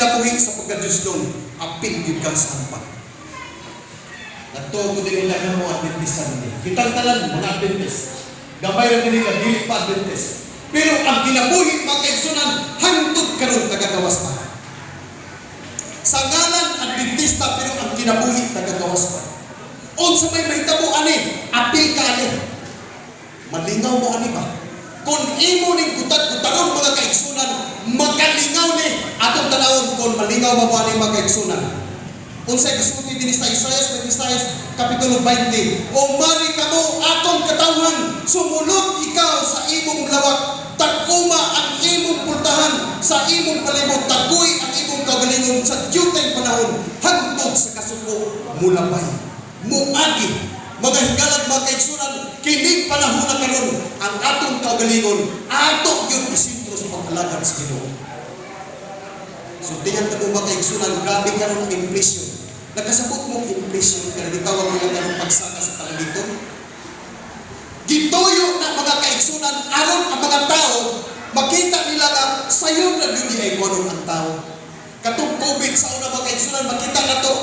kinabuhi sa pagka-Diyos doon, apil gyud kang sa hampak. Nagtuo ko din nila mo Adventista nila. Kitang tanan, mga Adventist. Gamay ra dinhi nga dili pa Adventist. Pero ang kinabuhi, mga kaigsunan, hangtod karon tagagawas pa. Sa ngalan Adventista, pero ang kinabuhi tagagawas pa. Unsa may mahitabo ani, apil ka ani. Malingaw mo ani ba? Kung imo ning gutad-gutaron, mga kaigsunan, makalingaw ni atong tanawon kung malingaw ba mo ani, mga kaigsunan. Unsay kasulti dinhi sa Isaiah 26 kapitulo 20? "O mari kamo akong katawhan, sumulod ikaw sa imong lawak, tag-uma ang imong pultahan sa imong palibot, tagoy ang imong kaugalingon sa diyutay panahon, hangtod sa kasuko mulabay." Muagi, mga higalag, mga kaigsunan, kining panahon na karon, ang atong kaugalingon, ato gyud isentro sa pag-alagad sa Ginoo. So diyan ta mo, mga kaigsunan, grabe karon ang inflation. Nakasabot mo inflation, kaya gitawag nila karon pagsaka sa kalangiton. Gituyo na, mga kaigsunan, aron ang mga tao makita nila nga sayon na gyud ay kuno ang tao. Katong COVID sa una, mga kaigsunan, makita nato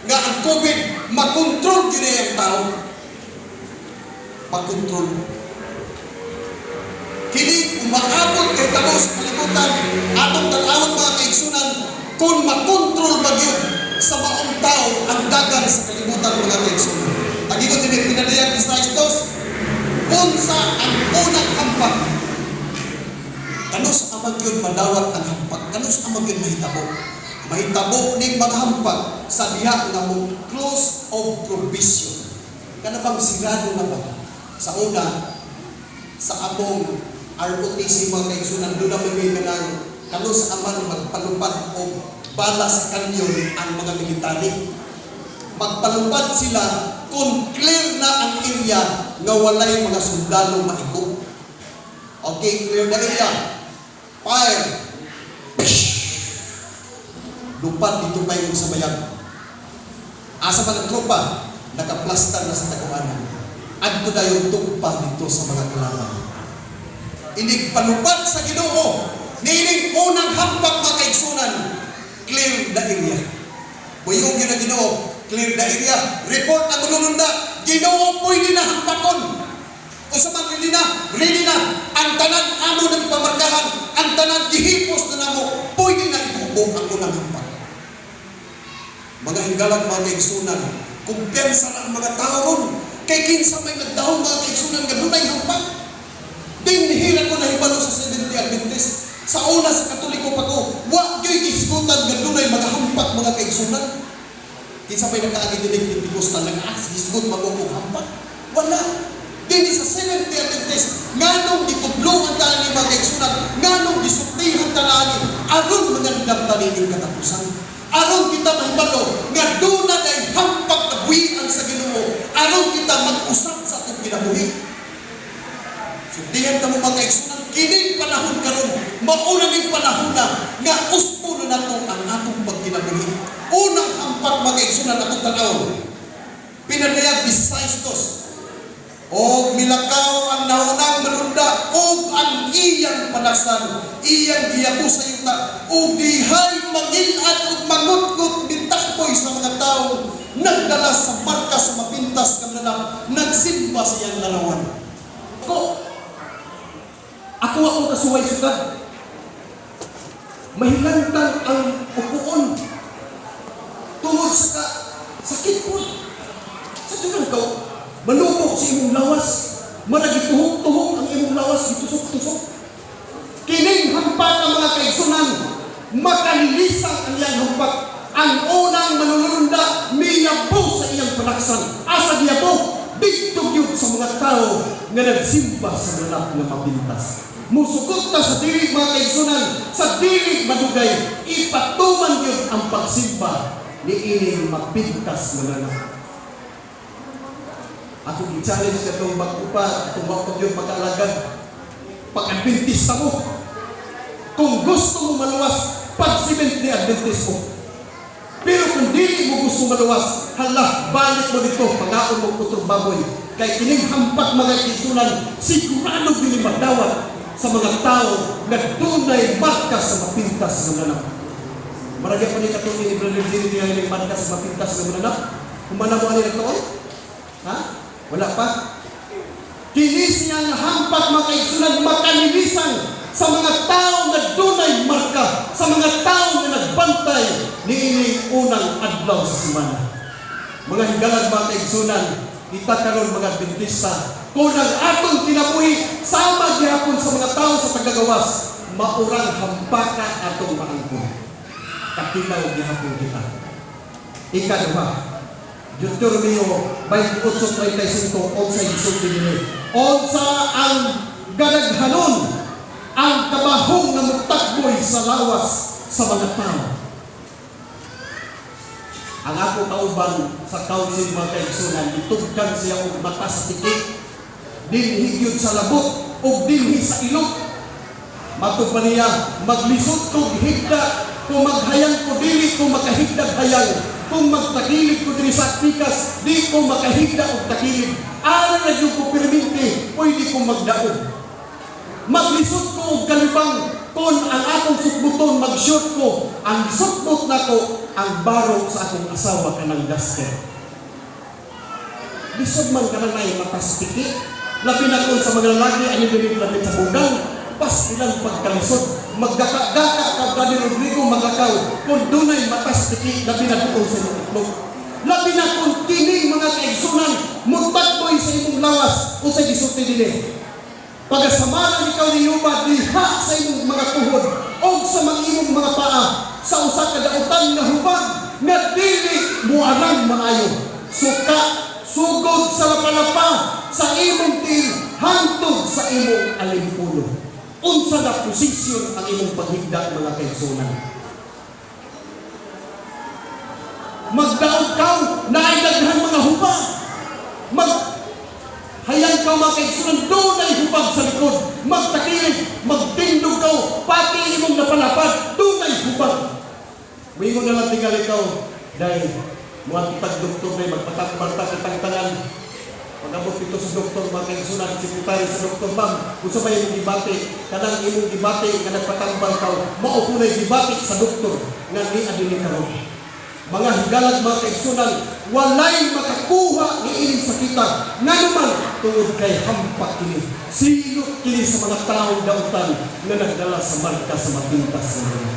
nga ang COVID makontrol gyud ang tao. Makontrol. Kini umaabot kay tabo sa kalibutan, atong tan-awon, mga kaigsunan, kung makontrol ba gyud sa maong tao ang dagan sa kalibutan, mga kaigsunan. Tagingon dinhi Pinadayag 16:2, unsa ang unang hampak? Kanus-a man gyud madawat ang hampak? Kanus-a man gyud mahitabo? Mahitabo ning mga hampak sa diha nga mo close of probation. Kana bang sirado na ba? Sa una, sa among ROTC, mga kaigsunan, doon na may kanang kanus-a man magpalupad og bala sa kanyon ang mga military. Magpalupad sila kung clear na ang area nga walay mga sundalo maigo. Okay, clear na area. Fire! Lupad dito pa yung sa bayag. Asa man ang tropa? Nakaplastar na sa taguanan. Adto dayon tugpa dito sa mga kalaban. Inig palupad sa Ginoo, niining unang hampak, mga kaigsunan, clear the area. Buyong gyud ang Ginoo, clear the area. Report ang manununda, "Ginoo, pwede na hampakon." Unsa man, ready na, ready na. Ang tanan amo ng pamarkahan, ang tanan gihipos na namo, pwede na ibubo ang unang hampak. Mga higalag, mga kaigsunan, kumpiyansa na ang mga tao ron. Kay kinsa may nagdahom, mga kaigsunan, nga dunay hampak? Dinhi ra ko nahibalo sa Seventh-day Adventist. Sa una, sa Katoliko pa ko, wa gyud gisgutan nga dunay mga hampak, mga kaigsunan. Kinsa may nakaagi dinhi Pentecostal nag gisgut ba mo og hampak? Wala. Dinhi sa Seventh-day Adventist, nganong gitudloan ta ni, mga kaigsunan, nganong gisultihan ta ni, aron mangandam ta nining katapusan. Aron kita mahibalo nga duna nay hampak na buhian sa Ginoo, aron kita mag-usab sa atong kinabuhi. So diyan ta mo, mga kaigsunan, kining panahon karon, mauna ning panahon na nga usbo na nato ang atong pagkinabuhi. Unang hampak, mga kaigsunan, atong tan-awon. Pinadayag 16:2. Og milakaw ang naunang manunda og ang iyang panaksan, iyang giyabo sa yuta, og dihay mangilad og mangutngot mitakboy sa mga tao nagdala sa marka sa mapintas nga mananap, nagsimba sa iyang larawan. Ko, ako akong kasuway sukad. Mahilantang ang upuon. Tungod sa ka, sakit po. Sa tunan ka, malubo sa imong lawas. Maragituhok-tuhok ang imong lawas, gitusok-tusok. Kining hampak ang mga kaigsunan, makalilisang ang iyang hampak. Ang unang manununda, miyabo sa iyang panaksan. Asa giyabo? Didto gyud sa mga tao nga nagsimba sa mananap nga mapintas. Musugot ta sa dili, mga kaigsunan, sa dili madugay, ipatuman gyud ang pagsimba ni ining mapintas nga mananap. Ako gi-challenge katong bag-o pa, kung wa pa gyud magaalagad. Pag-Adventista mo, kung gusto mo maluwas, pag Seventh-day Adventist mo. Pero kung dili mo gusto maluwas, hala, balik mo dito, pagaon mo utrong baboy. Kay kining hampak, mga kaigsunan, sigurado dili madawat sa mga tao nga dunay marka sa mapintas nga mananap. Maragya pa ni katong ni Brother Jerry tingali ng marka sa mapintas nga mananap. Humana mo ani nagtuon? Ha? Wala pa? Kini siya nga hampak, mga kaigsunan, makanilisan sa mga tao nga dunay marka, sa mga tao nga nagbantay niining unang adlaw sa semana. Mga higalag, mga kaigsunan, kita karon mga Adventista, kung ang atong kinabuhi sama gihapon sa mga tao sa tagagawas, maurang hampaka atong maangkon. Kakilaw gihapon kita. Ikaduha, Deuteronomio 28:35, unsay gisulti dinhi? Unsa ang gadaghanon ang kabahong nga mutakboy sa lawas sa mga tao? Ang ako kauban sa council, mga kaigsunan, gitugkan siya og mata sa tiki, dinhi gyud sa labot ug dinhi sa ilok. Matod pa niya, maglisod kog higda, kung maghayang ko, dili ko makahigdag hayang. Kung magtakilid ko diri sa pikas, di ko makahigda og takilid. Ara na gyud ko perminti, pwede ko magdaog. Maglisod ko og kalibang kung ang akong sukbuton mag-short ko, ang sukbot nako ang barong sa akong asawa kanang duster. Lisod man ka na matastiki. Labi na kung sa mga lalaki ang hindi lapit sa bugang, pastilang pagkalisod. Maggaka-gaka ka, Brother Rodrigo, magakaw. Kung dunay matastiki, labi na doon sa imong itlog. Labi na kung kini, mga kaigsunan, mutakboy sa imong lawas, unsay gisulti dinhi? Pagasamanan ikaw ni Yuba diha sa imong mga tuhod o sa mga imong mga paa sa usa ka dautan nga hubag nga dili muarang maayo. Suka sugod sa lapalapa sa imong tiil hangtod sa imong alimpulo. Unsa na posisyon ang imong paghigda, mga kaigsunan? Magdaog kaw naay daghan mga hubag. Mag Hayang ka, mga kaigsunan, dunay hubag sa likod. Magtakilid, magtindog ka, pati imong napalapad, dunay hubag. Mingon na lang tingali ikaw, dahil mga kitag doktor na magpatambal ta kitang tangan. Pag-abot dito sa doktor, mga kaigsunan, sekretary sa doktor, "Ma'am, kung sa may imong gibati, kanang imong gibati nga nagpatambal ka, mao po na'y gibati sa doktor nga ni adili karon." Mga higalag, mga kaigsunan, walay makakuha ni ining sakita. Ngano man? Tungod kay hampak kini. Silot kini sa mga taong dautan nga nagdala sa marka sa mapintas nga mga.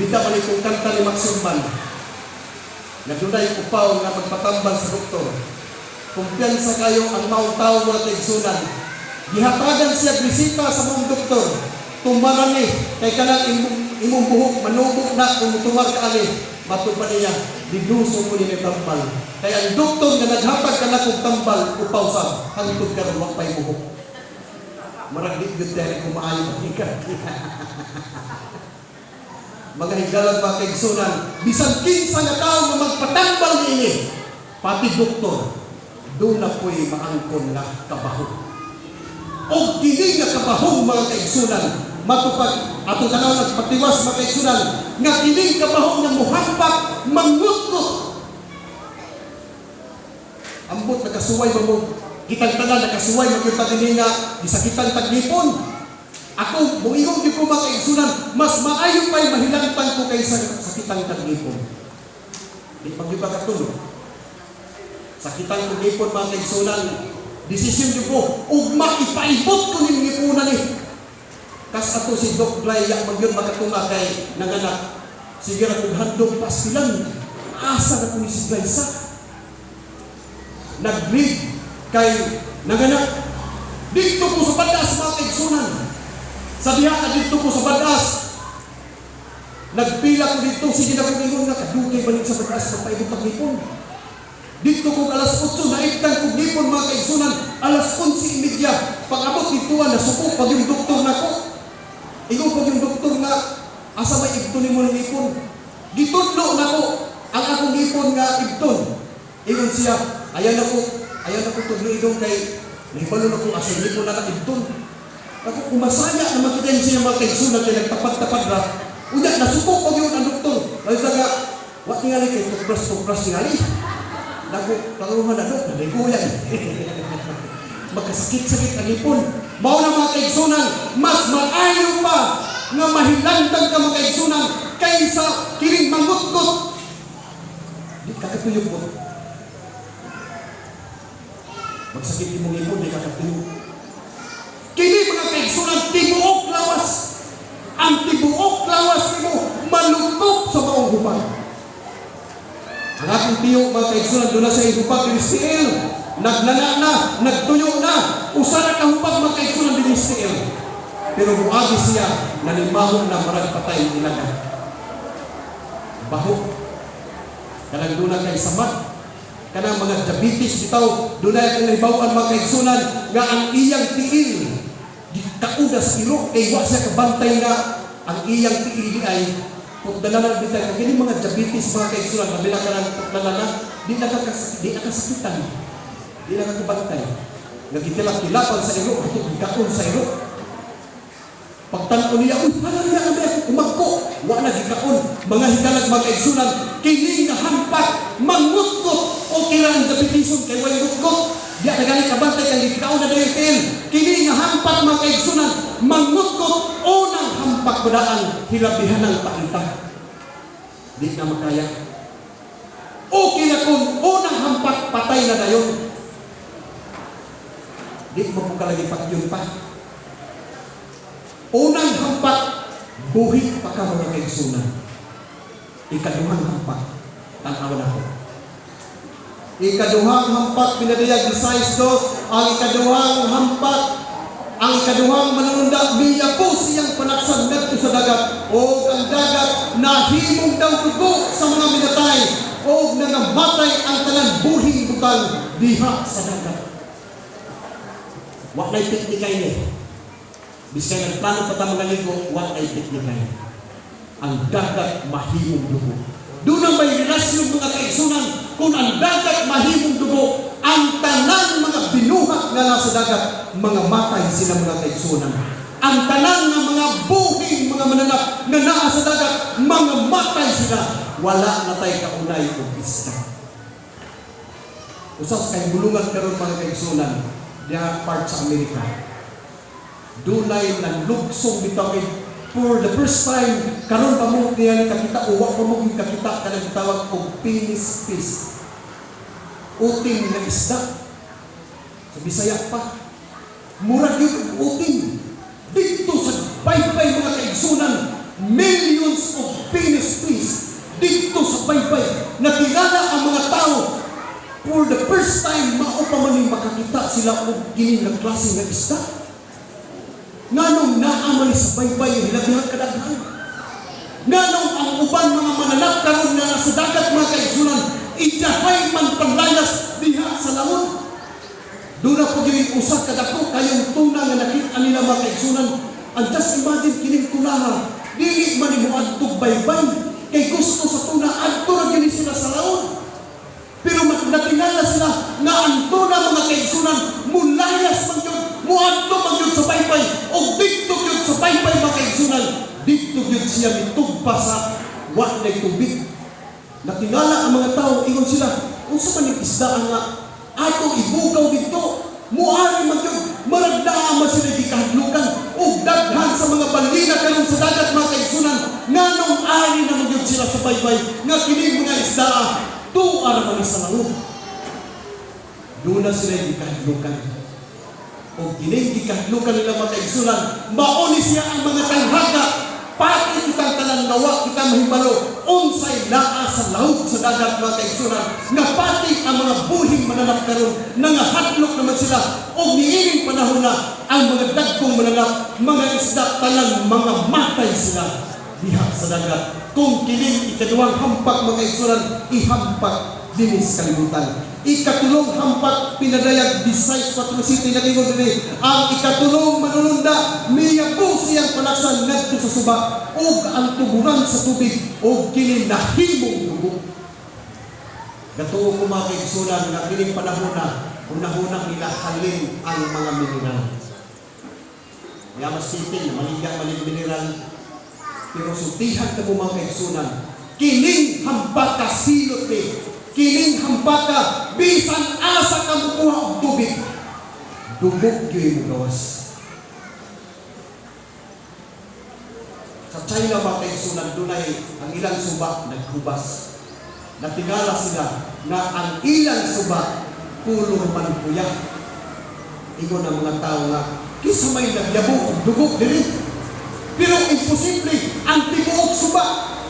Bida man itong kanta ni Max Surman, nga dunay upaw nga magpatambal sa doktor. Kumpiyansa kayo ang maong tao, mga kaigsunan. Gihatagan siya bisita sa maong doktor. "Tumaran ni, kay kanang imong buhok, manubo na kung tumar ka ani." Matod pa niya, "Diduso ko ni tambal. Kaya ang doktor nga naghatag ka na kong tambal, upaw sab, hangtod karon wa pay buhok." Marag di gyud dahil kung maayo ang Mga higalag, mga kaigsunan, bisan kinsa nga tao nga magpatambal niini, pati doktor, doon na po'y maangkon nga kabaho. O kini nga kabahong, mga kaigsunan, matupag atong tanaw nagpatiwas, mga kaigsunan, nga kining kabahong nga muhampak, mangutnot. Ambot nakasuway ba mo? Kitang tanan nakasuway magyud dinhi nga gisakitan tag ngipon. Ako, muingon di ko, mga kaigsunan, mas maayo pa'y mahilangtan ko kaysa sakitan tag ngipon. Di pag ba katulog? Sakitan ko ngipon, mga kaigsunan, desisyon di ko, ugma ipaibot ko ning ngipunan ni. Kas ato si Doc Glay, yak man yun makatunga kay nanganak. Sige ra kung handog pasilang, asa na kung si Glyza. Nag-bleed kay nanganak. Dito ko sa Badas, mga kaigsunan. Sa diha ka dito ko sa Badas. Nagpila ko dito, sige na kong ingon nga, kadugay balik sa Badas, magpaibot ang ngipon. Dito ko alas 8, naibtang kong ngipon, mga kaigsunan, alas 11:30. Pag-abot dito, nasuko pag yung doktor nako. Ingon pag yung doktor nga, "Asa may ibton nimo ng ngipon?" Gitudlo nako ang akong ngipon nga ibton. Ingon siya, "Ayaw na ko tudlo idong kay nahibalo na ko asa ngipon na ka ibton." Ako, umasaya naman kita yung siya, mga kaigsunan, kay nagtapad-tapad ra. Unya, nasuko pag yun ang doktor. Layo sa nga, wa tingali kay toothbrush, toothbrush tingali. Naku, panguha na dok, naliguyan. Magkasakit-sakit ang ngipon. Mao na, mga kaigsunan, mas maayo pa nga mahilandang ka, mga kaigsunan. katuyok mo. Magsakit imong ngipon, di ka katuyok. Kini, mga kaigsunan, tibuok lawas. Ang tibuok lawas nimo malutop sa maong hubag. Ang akong tiyo, mga kaigsunan, duna siya'y hubag diri sa tiil. Nagnana na, nagtuyo na. Usa na ka hubag, mga kaigsunan, diri sa tiil. Pero muagi siya, nanimaho na, marag patay ilaga. Baho. Kanang duna kay samad. Kanang mga diabetes bitaw, dunay akong nahibaw-an, mga kaigsunan, nga ang iyang tiil gikaudas iro kay wa siya kabantay nga ang iyang tiil di ay pugdala na bitay. Kay kini mga diabetes, mga kaigsunan, mabila ka ng pugdala na, di na kasakitan, di na kabantay nga gitilak-tilapan sa iro ato, gikaon sa iro. Pagtan-o niya, "Uy, hala niya kami umagko." Wa na gikaon. Mga higalag, mga kaigsunan, kini nga hampak, mangutgot, okay ra ang diabetison kay way ngutgot. Di na gani kabantay kay gikaon na dayon tiil. Kini nga hampak, mga kaigsunan, mangutgot, unang hampak badaan, hilabihan ang paita. Di na makaya. Okay na kung unang hampak, patay na dayon. Di mo po kalagi patyon pa. Unang hampak, buhi pa ka, mga kaigsunan. Ikaduhang hampak, tanawa na ko. Ikaduhang hampak, pinadayag size dos, ang ikaduhang hampak, ang ikaduhang manununda, miyapo siyang panaksan ngadto sa dagat, o ang dagat nahimong daw dugo sa mga minatay, o nangamatay ang tanan buhing butang diha sa dagat. Wa na'y piknikay ni. Bisan nagplano pa ta mga ligo, wa na'y piknikay. Ang dagat mahimong dugo. Doon ang may relasyon, mga kaigsunan, kung ang dagat mahimong dugo, ang tanan mga binuhat nga nasa dagat, mga matay sila, mga kaigsunan. Ang tanan nga mga buhing mga mananap nga naa sa dagat, mga matay sila. Wala na tay kaunay og isda. Usas kay bulungan karon, mga kaigsunan, diha part sa Amerika. Dunay naglugsong bitaw kay for the first time karon pa mo niya kakita o wa pa mo kakita kanang tawag og penis fish. Uting nga isda. Sa Bisaya pa. Murag gyud og uting. Dito sa baybay, mga kaigsunan, millions of penis fish dito sa baybay. Nakilala ang mga tao for the first time, mao pa man ni makakita sila og kini nga klase nga isda. Nganong naa man ni sa baybay yung hilabihang kadaghan? Nganong ang uban mga mananap karon nga nasa dagat, mga kaigsunan, idahay man paglayas diha sa laon? Doon na po yung usa kadako kayong tuna nga nakita nila, mga kaigsunan. And just imagine kining tunaha, dili man ni moadtog baybay kay gusto sa tuna adto ra gyud sila sa laon. Pero natinala sila nga ang tuna, mga kaigsunan, mulayas man yun, muadto man yun sa baybay, o dito yun sa baybay, mga kaigsunan, dito yun siya mitugpa sa wa na tubig. Natingala ang mga tao, ingon sila, "Unsa man yung isda nga ato ibugaw dito, muari man yun?" Marag naa man sila gikahadlukan, ug daghan sa mga balina karon sa dagat, mga kaigsunan, nganong ari naman yun sila sa baybay, nga kini mga isda, tuar man ni sa langod. Doon na sila gikahadlukan. O kining gikahadlukan nila, mga kaigsunan, mao ni siya ang mga tanghaga. Pati kitang tanan nga wa kita mahibalo unsay naa sa lahog sa dagat, mga kaigsunan, nga pati ang mga buhing mananap karon nangahadlok naman sila, og niining panahon na ang mga dagkong mananap, mga isda, tanan mga matay sila diha sa dagat. Kung kining ikaduhang hampak, mga kaigsunan, ihampak dinis kalibutan. Ikatulong hampak, pinadayag Disay 4 City, nagingon diri, ang ikatulong manununda, miyapo siyang panaksan ngadto sa suba ug ang tuburan sa tubig ug kini nahimong dugo. Gatuo ko, mga kaigsunan, nga kining panahon na unahunang nila halin ang mga mineral. Yamas City, maligyan malig mineral. Pero sultihan ka mo, mga kaigsunan, kining hambaka silot ni, kining hambaka bisan asa ka mukuha og tubig, dugo gyud mo gawas. Sa China, mga kaigsunan, dunay ang ilang suba naghubas. Natingala sila nga ang ilang suba kulor man puya. Ingon ang mga tao nga kinsa may nagyabo og dugo diri. Pero imposible, ang tibuok suba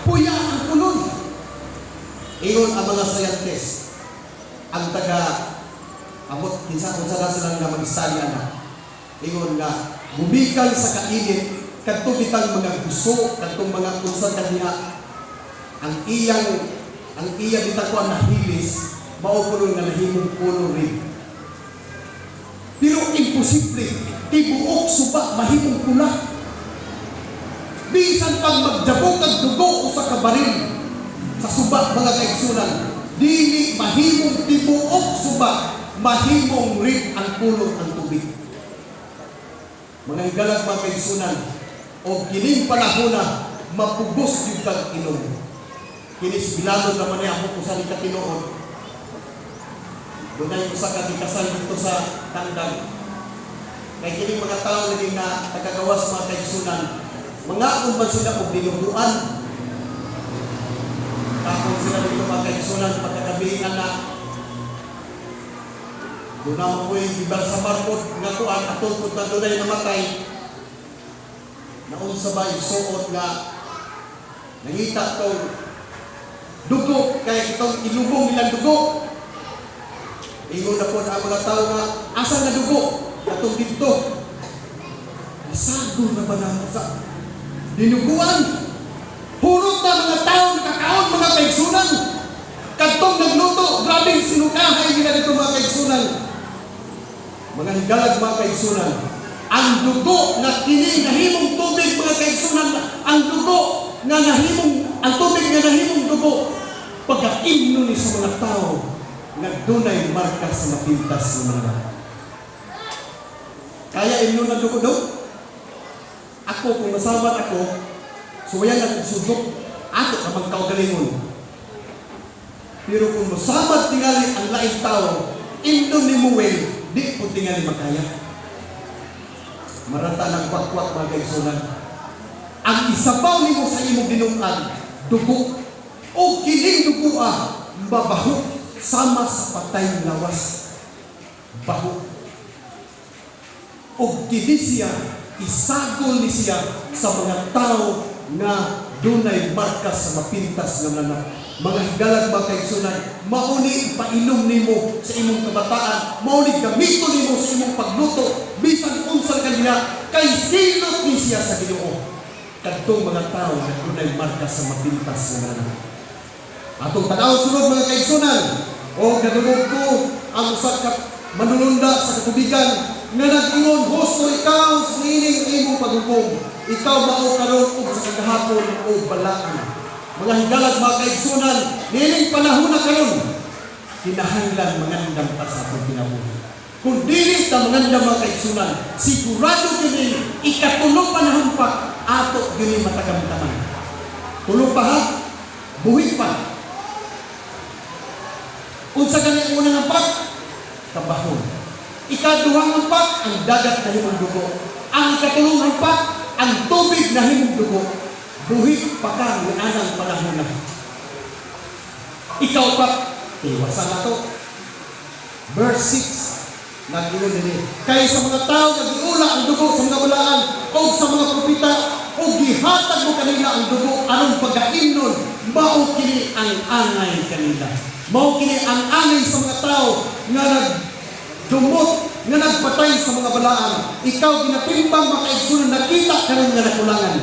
puya ang kulor. Ingon ang mga scientist, ang taga amot kinsa kung saan sila nga mag-study ana. Ingon nga gumikan sa kainit kadto bitang mga guso, kadtong mga unsa kaniya, ang iya bitang kuan nahilis, mao kuno nga nahimong color red. Pero imposible, tibuok suba mahimong pula. Bisan pag magdabok ang dugo usa ka baril sa suba, mga kaigsunan, dili mahimong tibuok suba mahimong red ang kulor ang tubig. Mga higalag, mga kaigsunan, o kining panahona mapugos gyud kag inom. Kini bilalon naman niya ako kung saan ka tinuod. Dunay usa ka gikasal dito sa Tandag. Kay kining mga tao lagi na tagagawas, mga kaigsunan, mga man sila og dinuguan. Tapos sila dito, mga kaigsunan, pagkagabi na doon naman ko yung ibang sa markot nga kuan atol po na dunay namatay. Naunsa ba isuot nga nangita tong dugo kay itong ilubong nilang dugo. Ingon na po ang mga tao nga asa na dugo atong dito. Nasagol na ba namo sa dinuguan? Hurot na mga tao nakakaon, mga kaigsunan. Kadtong nagluto, grabe sinukahay nila dito, mga kaigsunan. Mga higalag, mga kaigsunan, ang dugo na kini nahimong tubig, mga kaigsunan, ang dugo nga nahimong, ang tubig nga nahimong dugo, pagkaimno ni sa mga tao nga dunay marka sa mapintas ng mga. Kaya imno na dugo do? Ako, kung masabat ako, suwayan na sudok, ato ka magkaugalingon. Pero kung masamad tingali ang laing tao, imno ni Muel, di po tingali makaya. Marata ng kwak-kwak, mga kaigsunan. Ang isabaw nimo sa imong dinugan, dugo. O kining dugo ah, mabaho sama sa patay lawas. Baho. O kini siya, isagol ni siya sa mga tao nga dunay marka sa mapintas nga mananap. Mga higalag, mga kaigsunan, mauni ipainom nimo sa imong kabataan, mauni gamito nimo sa imong pagluto, bisan unsa kanila, kay silot ni siya sa Ginoo. Kadtong mga tao nga dunay marka sa mapintas nga mananap. Atong tan-aw sunod, mga kaigsunan, o nadungog ko ang usa ka manulunda sa katubigan nga nag-ingon, "Husto ikaw sa ining imong paghukom. Ikaw mao karon ug sa kagahapon o balaan." Mga higalag, mga kaigsunan, niining panahon na karon, kinahanglan mangandam ta sa atong kinabuhi. Kung dili ta mangandam, mga kaigsunan, sigurado kini ikatulo pa na hampak ato gini matagamtaman. Tulo pa ha, buhi pa. Unsa gani ang unang hampak? Kabahon. Ikaduhang hampak, ang dagat nahimong dugo. Ang ikatulong hampak, ang tubig nahimong dugo. Buhi pa ka ni anang panahon na. Ikaw pa, tiwasan na to. Verse 6, nag-ingon dinhi. "Kay sa mga tao nga giula ang dugo sa mga balaan o sa mga propeta o gihatag mo kanila ang dugo aron pagaimnon, mao kini ang angay kanila." Mao kini ang angay sa mga tao nga nagdumot, nga nagpatay sa mga balaan. Ikaw ginatimbang, mga kaigsunan, nakita karon nga nakulangan.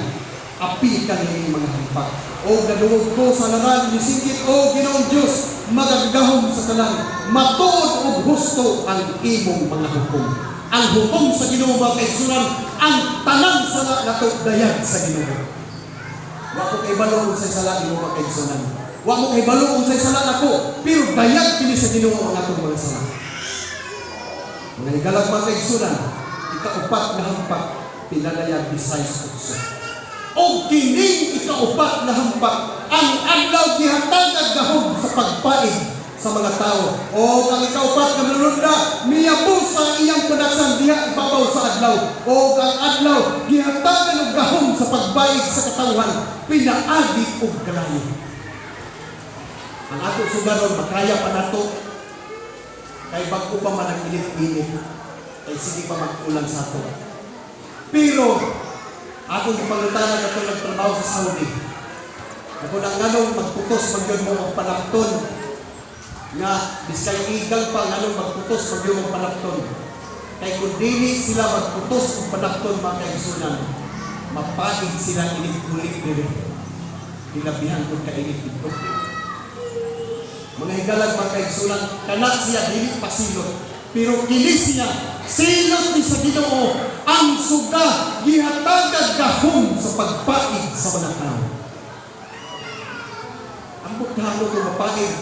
Apil ka ni mga hampak. "O nadungog ko sa halaran, nisingkit, o Ginoong Dios, magagahom sa tanan. Matuod ug husto ang imong mga hukom." Ang hukom sa Ginoo, mga kaigsunan, ang tanang sala nato dayag sa Ginoo. Wa ko kahibalo unsay sala nimo, mga kaigsunan. Wa mo kahibalo unsay sala nako, pero dayag kini sa Ginoo ang atong mga sala. Mga higalag, mga kaigsunan, ikaupat nga hampak, pinadayag 16:8. O kining ikaupat na hampak, ang adlaw gihatagag gahom sa pagpaig sa mga tao. O ang ikaupat nga manulunda, miyabo sa iyang panaksan diha ibabaw sa adlaw. O ang adlaw gihatagan og gahom sa pagbaig sa katawhan, pinaagi og kalayo. Ang ato sugaron, makaya pa nato. Kay bago pa man ang init-init. Kay sige pa magkulang sa ato. Pero, akong gipangutana katong nagtrabaho sa Saudi. Ako na nganong magputos man gyud mo ang panapton nga biskay igang pa, nganong magputos man gyud ang panapton? Kay kung dili sila magputos og panapton, mga kaigsunan, mapaig sila init kulit diri. Hilabihan kung kainit dito. Mga higalag, mga kaigsunan, kana siya dili pasilot. Pero kini siya, silot ni sa Ginoo, ang suga gihatagag gahom sa pagpaig sa mga tao. Ambot kahalo kung mapaig.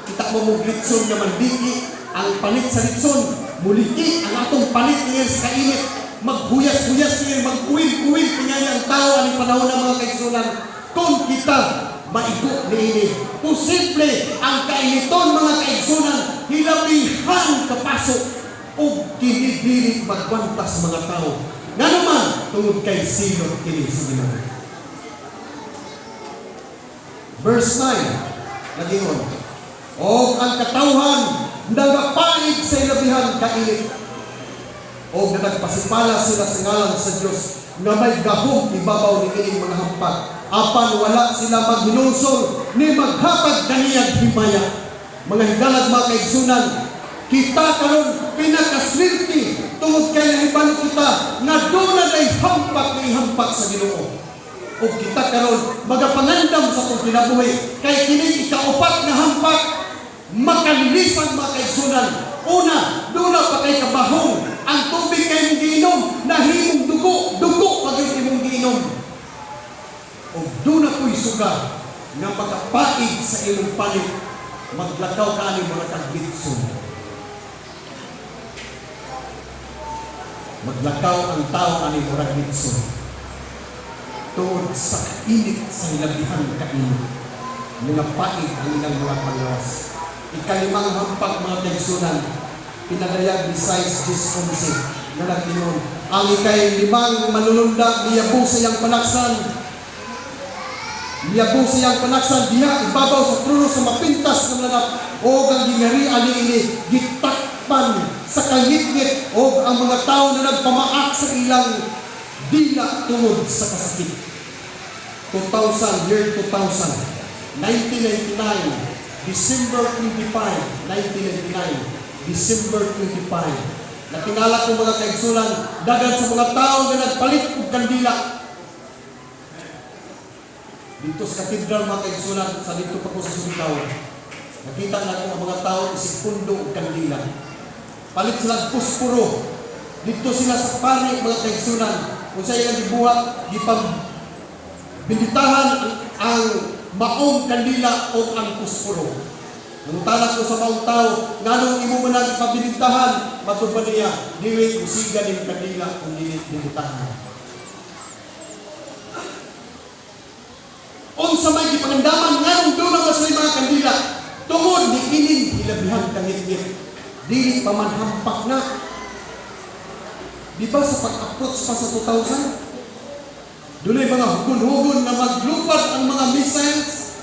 Kita mo mong litson nga mandiki, ang palit sa litson, muliki ang atong palit niya sa kainit, maghuyas-huyas niya, mag-uwil-uwil tingali ang tao aning panahon ng mga kaigsunan. Kung kita maigo niini, posible ang kainiton, mga kaigsunan, hilabihan kapasok ug kini dili magwanta sa mga tao. Ngano man, tungod kay silot kini sa Ginoo. Verse 9, nagingon, "Og ang katawhan nagapaig sa ilabihan kainit. Og nagpasipala sila sa ngalan sa Dios nga may gahom ibabaw ni ining mga hampak. Apan wala sila maghinulsol ni maghatag kaniyag himaya." Mga higalag, mga kaigsunan, kita karon pinakaswerte tungod kay nahibalo kita nga doon na hampak ni hampak sa Ginoo. Ug kita karon magapangandam sa atong kinabuhi kay kini ikaupat nga hampak makalilisan, mga kaigsunan. Una, doon na pa kay kabahong. Ang tubig kay imong giinom, nahimong dugo, dugo pag imong giinom. Ug doon na po'y suga nga makapaig sa imong palit, maglakaw ka ani mura kag litson. Maglakaw ang tao ani murag litson. Tungod sa kainit, sa hilabihan kainit. Mga paig ang ilang mga panglawas. Ikalimang hampak, mga kaigsunan, pinadayag ni Size 10:11 nga nag-ingon, ang ikay limang manulunda niyabo sa iyang panaksan. Niyabo sa iyang panaksan diha ibabaw sa trono sa mapintas nga mananap, og ang gingarian niini gitakpan sa kangitngit, og ang mga tao na nagpamaak sa ilang dila tungod sa kasakit. 2000, year 2000, 1999, December 25, 1999, December 25. Natingala ko, mga kaigsunan, dagan sa mga tao nga nagpalit og kandila. Dito sa katedral, mga kaigsunan, sa dito pa ko sa Surigao, nakita na ko ang mga tao isip pundo og kandila. Palit sila og puspuro. Dito sila sa pari, mga kaigsunan. Kung sa ilang gibuhat, gipang binditahan ang maong kandila o ang puspuro. Nangutana ko sa maong tao, nganong imo man ang ipabilintahan? Matod ba niya, dili musiga ning kandila kung dili binditahan. Unsa may gipangandaman, nganong doon na sila mga kandila? Tungod ni ining hilabihan kangitngit. Dili pa man hampak na. Di ba sa pag-approach pa sa 2000? Dunay mga hugon-hugon na maglupad ang mga missiles.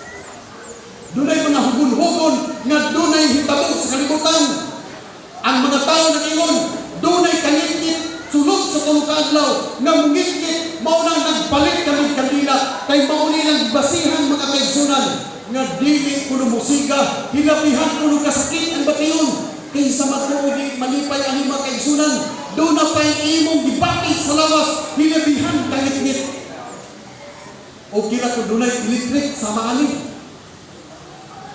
Dunay mga hugon-hugon nga dunay hitabo sa kalibutan. Ang mga tao nag-ingon, dunay kangitngit sulod sa tulo ka adlaw nga mungitngit, mao nang nagpalit kami kandila kay mao nilang basihan, mga kaigsunan, nga dili kuno musiga, hilabihan kuno kasakit ang bation kaysa matuod di malipay ang mga kaigsunan. Doon na pa'y imong gibakit sa lawas, hilabihan kangitngit. O kira kung dunay electric sa maani.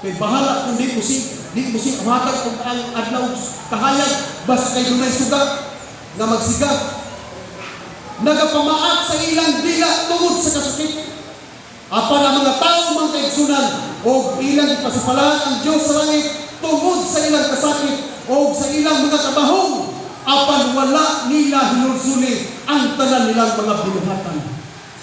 Kay bahala kung di mo si matag kung ang adlaw kahayag, basta kay dunay suga nga magsiga. Nagapamaak sa ilang dila tungod sa kasakit. Apan ang mga tao, mga kaigsunan, og ilang ipasipalaan ang Diyos sa langit tungod sa ilang kasakit o sa ilang mga kabahong, apan wala nila hinulsuli ang tanan nilang mga binuhatan.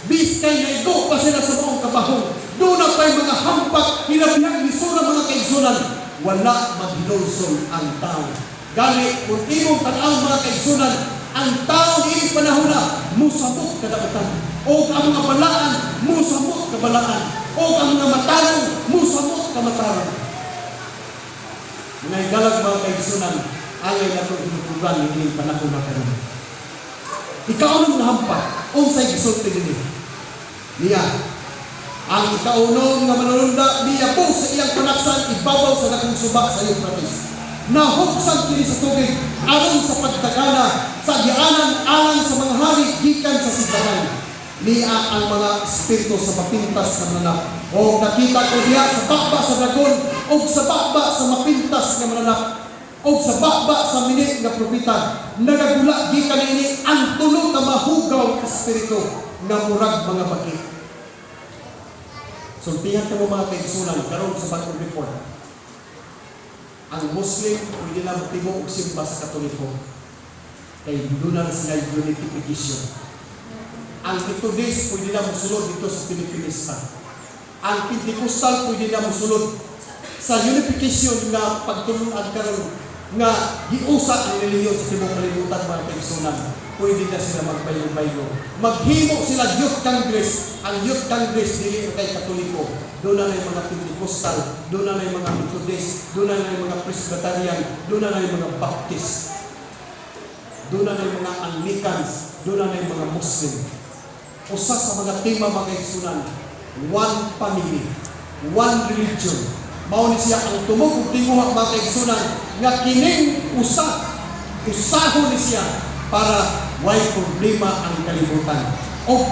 Biskay naigo pa sila sa maong kabahong, doon na pa'y mga hampak, hilabihang lisura, mga kaigsunan, wala maghinulsol ang tao. Gali, kung imong tanaw, mga kaigsunan, ang tao niining panahon na musamot kadautan. O ang mga balaan, musamot kabalaan. O ang mga matarong, musamot kamatarong. Nga higalag, mga kaigsunan, angay nato tinuturan niining panahon na karon. Ikaunom nga hampa, unsay gisulti dinhi? Niya, ang ikaunom nga manununda miyabo sa iyang panaksan ibabaw sa dakong suba sa Euphrates. Nahuksan kini sa tubig aron sa pagdagana sa gianan alang sa mga hari gikan sa sidlangan. Niya ang mga espiritu sa mapintas nga mananap. O nakita ko diha sa baba sa dragon o sa baba sa mapintas nga mananap o sa baba sa mini nga propeta, nagagula gikan niini ang tulo ka mahugaw espiritu nga murag mga baki. Sultihan kamo, mga kaigsunan, karon sa bagong report. Ang Muslim pwede na magtimo og simba sa Katoliko. Kay duna na sila unification. Ang Methodist pwede na mosulod dito sa Pilipinista. Ang Pentecostal pwede na mosulod sa unification nga pagtulunan karon nga giusa ang relihiyon sa tibuok kalibutan, mga kaigsunan. Pwede na sila magbaylo-baylo. Maghimo sila youth congress. Ang youth congress dili kay Katoliko. Duna na yung mga Pentecostal, duna na yung mga Methodist, duna na yung mga Presbyterian, duna na yung mga Baptist. Duna na yung mga Anglicans, duna na yung mga Muslim. Usa sa mga tema, mga kaigsunan, one family, one religion. Mao ni siya ang tumog ug tinguha, mga kaigsunan, nga kining usa, usahon ni siya para way problema ang kalibutan. O